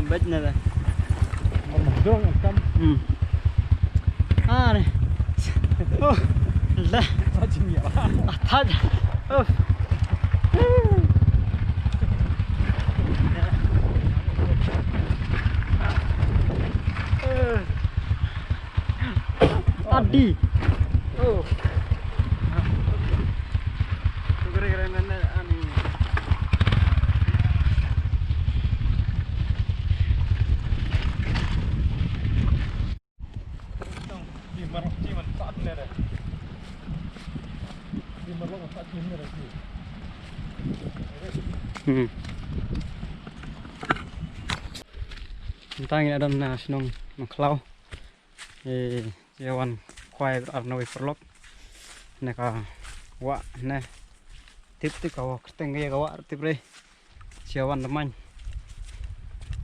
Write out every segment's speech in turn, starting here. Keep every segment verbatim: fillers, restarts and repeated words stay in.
Bad na da. Hmm. Ah, ne. Oh, la. Thad. Oh. Adi. Oh. Hmm. Mynta ngi la don na shnong Nongkhlaw. Eh, ïa wan khwai ar na wei paralok. Ne ka wah ne. Tip tip ka wah kyrteng ïa ka wah tip re. Ïa wan da main.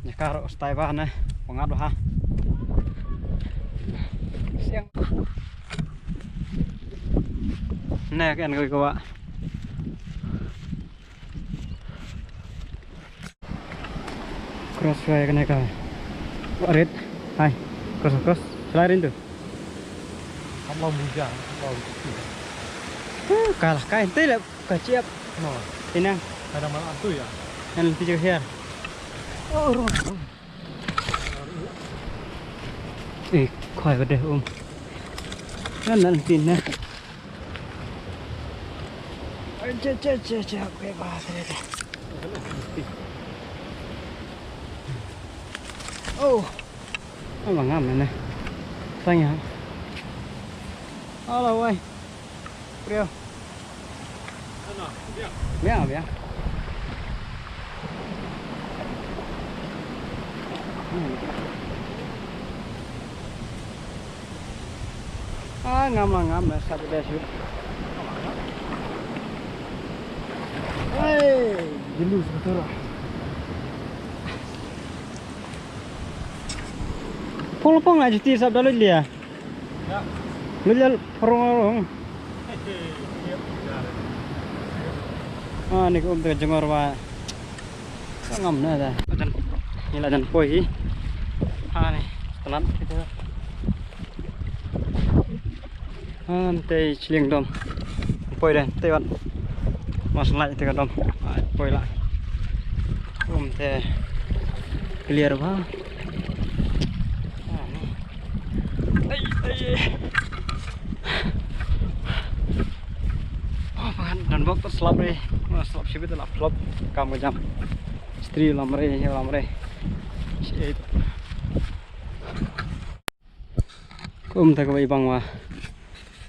Ïa ka ro stai ba ne. Wangat ba ha. Siang. Ne ka en ka wah. Cross wa kane ka. Rit. Hai. Cross, cross. Shalai rin tu. Kam long bija, kam long bija. Huh, kalah kai. Te le ka chiap. No. Ina. Kada malah tu ya. Yang lebih jauh here. Oh, rung. Eh, khoi ka deh um. Nan nan tin na. Che che che che, khoi ba te te. Oh. Ama ngam na. Tang ya. Ala wai. Prio. Biang, biang. Ah, ngam lah, ngam lah, sab deh shu. Hei, jelu sebetul lah. Pong pong lah juti sab dalut dia. Lu jal rong rong. Ah, ni ka um te ka jongor ba. Ka ngam na da. Ajan. Ni la jan poi hi. Ah, ni. Telat kita. Ah, te chling dom. Poi deh, te wat. Mas lai te ka dom. Ah, poi la. Um te clear ba. Ah, ni. Ai, ai, ai. Oh, pangan dan bok tu slap re. Oh, slap shibit la flop. Kam ka jam. Stri lam re, lam re. Shit. Kum ta ka bai bang wa.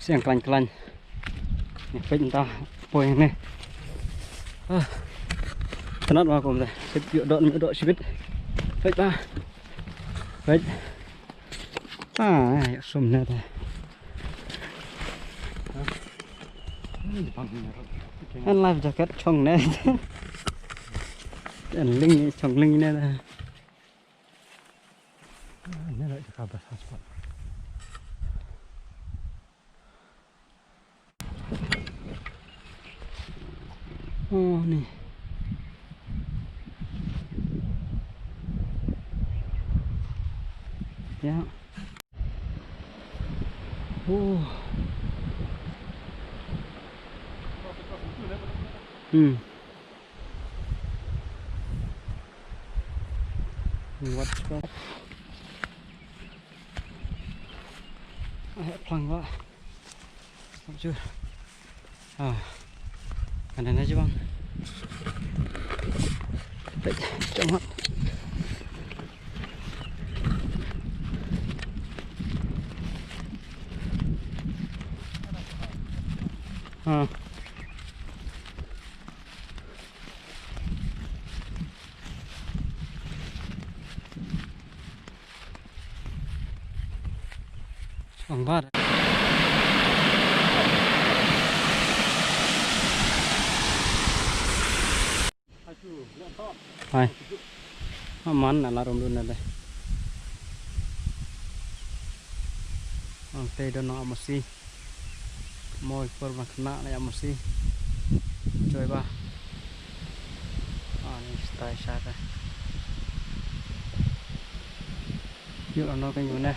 Siang klan klan. Ni peit ta poi ne. Ah. Tenat wa kum ta. Sip yu dot mi dot shibit. Peit ba. Peit. Ah, ya sum na ta. An life jacket chong ne. An ling chong ling ne ta. Ne la ka ba sa spot. Oh, ni. Ya. Oh. Hmm. Wat ko. Ai, plang ba. Jur. Ah. Kan na jubang. Baik, jom hot. Ah. Ang bar. Hai. Aman na la rum dun na de. Ang te don na amasi. Moi por ma khna na amasi. Choi ba. Ani stai sha ta. Yuk, ano ka yuna.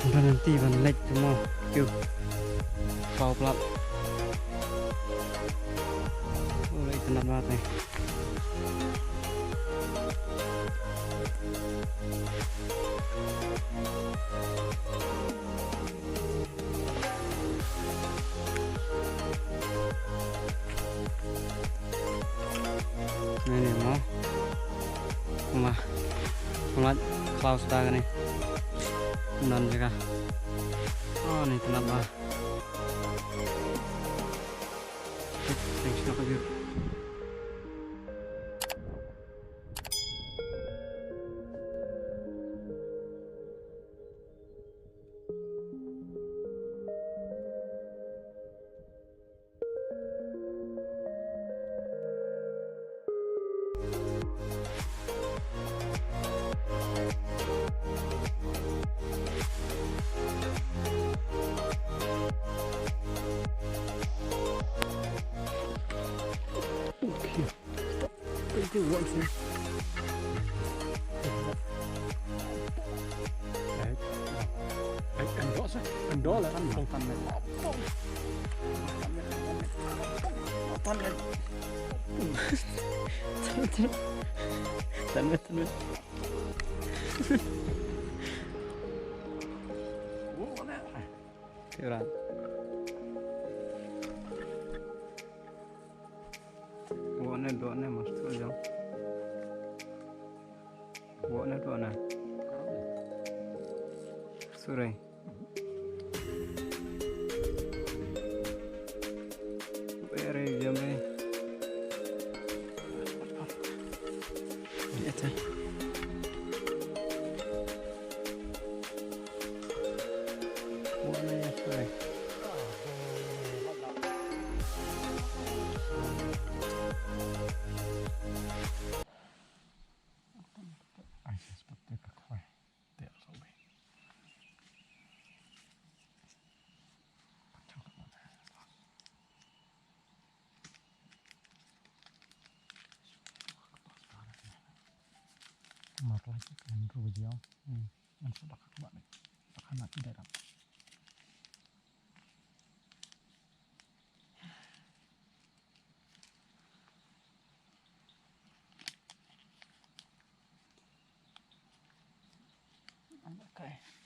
Ban nanti ban leit tu mo. Kiew. Pau plat. Oh, leit tu nat mat ni. Ni ni mo. Kuma. Kuma klaus ta ni. Nan jaga. Oh, ni kenapa? Thanks, nak kebir. Tan wet, tan wet. Tiuran. Wone, done, mas tu jong. Wone, done. Surai. Very yummy. Ito. Wone, surai. Okay.